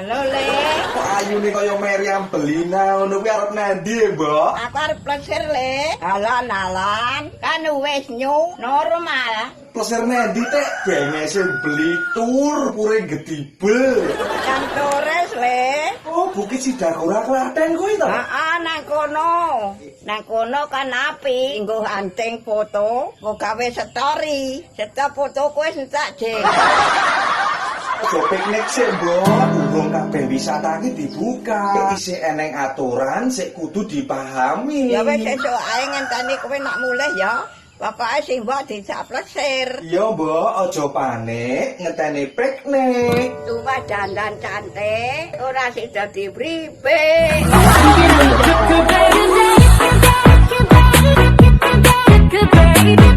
Halo, Le. Kok ayune kaya Meriam Belina ngono kuwi arep nandi, Mbok? Aku arep plesir, Le. Alan-alan, kan wis new normal. Plesir nandi tek bengese Blitur pure gedibel. Nang Torres, Le. Oh, Bukit Sidagora Klaten kuwi to? Heeh, nang kono. Nang kono kan apik nggo anting foto, nggo gawe story. Setiap foto kowe entek, Jeng. Aja piknik sik, Mbok. Urung kabeh wisata iki dibuka. Isih eneng aturan sik kudu dipahami. Ya wis sesuk ae ngenteni kowe nak mulih ya. Pokoke sing mbok dijak plesir. Iya, Mbok, aja panik, ngenteni piknik. Cuma dandan cantik, ora sida dibribe. Baby.